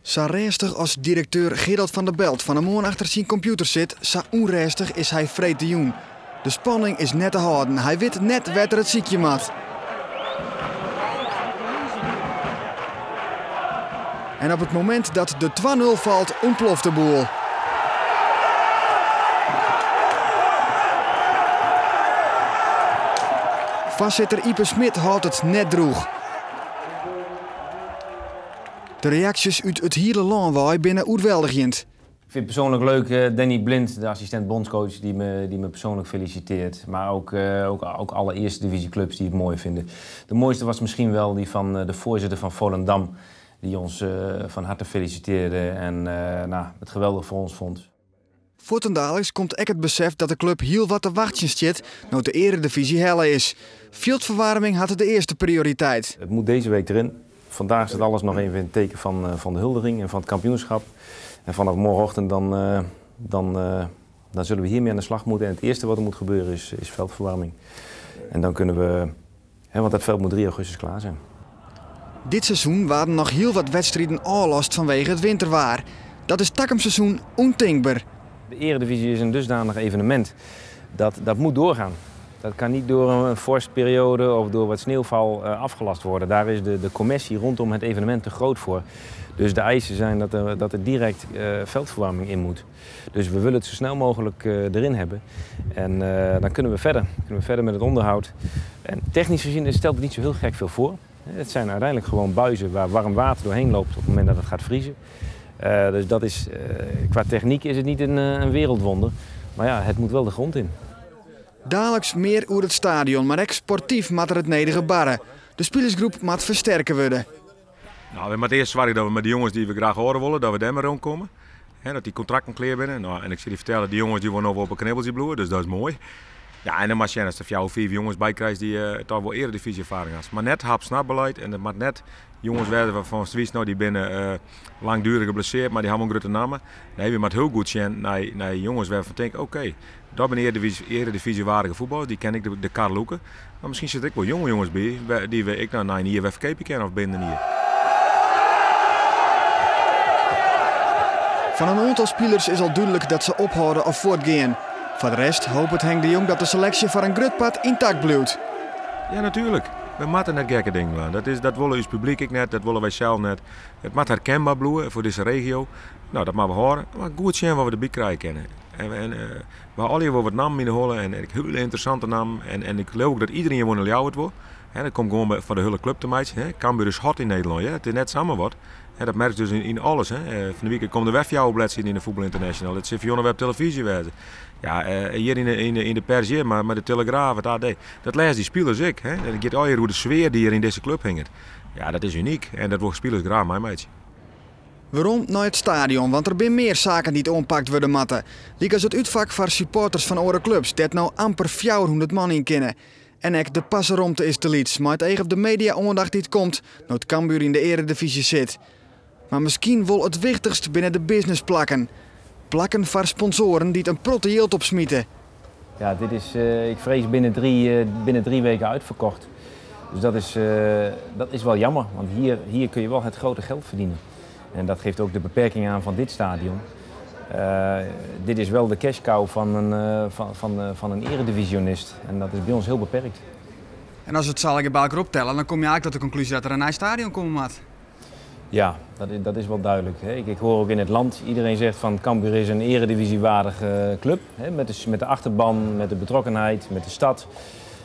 Sa rêstich as direkteur Gerald van der Belt fan 'e moarn achter syn kompjûter sit, sa ûnrêstich is hy freedtejûn. De spanning is net te hâlden, hy wit net wêr't er it sykje moat. En op it momint dat de 2-0 falt, ûntploft de boel. Foarsitter Ype Smid hâldt it net drûch. De reaksjes út it hiele lân wei binne oerweldigjend. Ik vind het persoonlijk leuk, Danny Blind, de assistent bondscoach, die me persoonlijk feliciteert. Maar ook alle eerste divisieclubs die het mooi vinden. De mooiste was misschien wel die van de voorzitter van Volendam, die ons van harte feliciteerde en nou, het geweldig voor ons vond. Fuortendaliks komt ek it besef dat de klup hiel wat te wachtsjen stiet no't de earedivyzje helle is. Fjildferwaarming hat de earste prioriteit. Het moet deze week erin. Vandaag zit alles nog even in het teken van de huldiging en van het kampioenschap. En vanaf morgenochtend dan zullen we hiermee aan de slag moeten. En het eerste wat er moet gebeuren is veldverwarming. En dan kunnen we, hè, want dat veld moet 3 augustus klaar zijn. Dit seizoen waarden noch hiel wat wedstriden ôflast fanwege it winterwaar. Dat is takom seizoen ûntinkber. De eredivisie is een dusdanig evenement dat dat moet doorgaan. Dat kan niet door een vorstperiode of door wat sneeuwval afgelast worden. Daar is de commissie rondom het evenement te groot voor. Dus de eisen zijn dat er direct veldverwarming in moet. Dus we willen het zo snel mogelijk erin hebben. En dan kunnen we verder. Kunnen we verder met het onderhoud. En technisch gezien stelt het niet zo heel gek veel voor. Het zijn uiteindelijk gewoon buizen waar warm water doorheen loopt op het moment dat het gaat vriezen. Dus qua techniek is het niet een wereldwonder. Maar ja, het moet wel de grond in. Daliks mear oer it stadion, mar ek sportyf moat der it nedige barre. De spilersgroep moat fersterke wurde. Nou, we moatte earst soargje dat we mei de jonges dy't we graach hâlde wolle, dat we dêr mar rûnkomme. Hè, dat dy kontrakten klear binne. Nou, en ik sil dy fertelle, dy jonges dy wolle noch wol op in knibbeltsje bliuwe, dus dat is moai. Ja, en dan moatst sjen ast der 4 of 5 jonges by krijst dy't dochs wol earedivyzje-erfaring hawwe. Mar net hap-snapbeleid en it moat net jonges wêze wêrfan'tst witst, nou, dy binne langduerich blessearre, mar dy hawwe in grutte namme. Nee, we moatte hiel goed sjen nei jonges wêrfan't tink, oké, dat binne earedivyzjewaardige fuotballers, dy kin ik de kar lûke. Mar miskien sitte der ek wol jonge jonges by, dy't we ek nei in jier wer ferkeapje kinne of binnen in jier. Fan in oantal spilers is al dúdlik dat se ophâlde of fuortgean. Foar de rest hopet Henk de Jong dat de seleksje foar in grut part yntakt bliuwt. Ja, natuerlik. We moatte net gekke dingen dwaan. Dat wolle ús publyk ek net, dat wolle wy sels net. It moat herkenber bliuwe foar dizze regio. Nou, dat moatte we hâlde. Mar goed sjen wat we derby krije kinne. En we hawwe allegear wol wat nammen yn de holle en ek hiele ynteressante nammen. En ik leau ek dat iderien wol nei Ljouwert wol. Hè, dat komt gewoan foar de hiele klup te meitsjen. Hè. Cambuur is hot yn Nederlân, ja. It is net samar wat. Hè, dat merkst dus yn alles. Hè. Fan de wike komme der wer 4 bledsiden yn de Voetbal International. It sil fan wer op televyzje wêze. Ja, hjir yn de pers hjir, mar de Telegraaf, it AD. Dat lêze dy spilers ek. Hè. It giet allegear oer de sfear dy't hjir yn dizze klup hinget. Ja, dat is unyk en dat wolle spilers graach meimeitsje. Werom nei it stadion, want der binne mear saken dy't oanpakt wurde moatte. Lykas it útfak foar supporters fan oare klups, dêr't no amper 400 man yn kinne. En ek de parseromte is te lyts, mei it each op de media-oandacht dy't komt, no't Cambuur yn de earedivyzje sit. Mar miskien wol it wichtichst binne de businessplakken. Plakken foar sponsoaren dy't in protte jild opsmite. Ja, dit is, ik vrees binnen 3 weken uitverkocht. Dus dat is wel jammer, want hier kun je wel het grote geld verdienen. En dat geeft ook de beperking aan van dit stadion. Dit is wel de cash cow van een eredivisionist. En dat is bij ons heel beperkt. En as we it sa by elkoar optelle, dan komme je eigentlik ta de konklúzje dat der in nij stadion komme moat. Ja, dat is wel duidelijk. Hè. Ik hoor ook in het land, iedereen zegt van Cambuur is een eredivisiewaardige club. Hè, met de achterban, met de betrokkenheid, met de stad,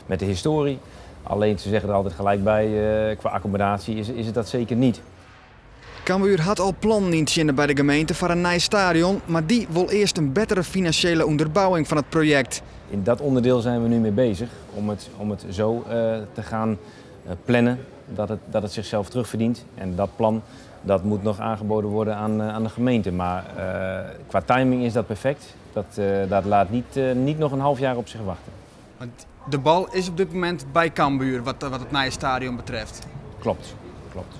met de historie. Alleen ze zeggen er altijd gelijk bij, qua accommodatie is het dat zeker niet. Cambuur hat al plannen yntsjinne by de gemeente foar in nij stadion, mar dy wol earst in bettere finansjele ûnderbouwing fan it projekt. In dat onderdeel zijn we nu mee bezig om het zo te gaan plannen dat het zichzelf terugverdient. En dat plan dat moet nog aangeboden worden aan de gemeente. Maar qua timing is dat perfect. Dat laat niet nog een half jaar op zich wachten. Want de bal is op dit momint by Cambuur wat it nije stadion betreft. Klopt, klopt.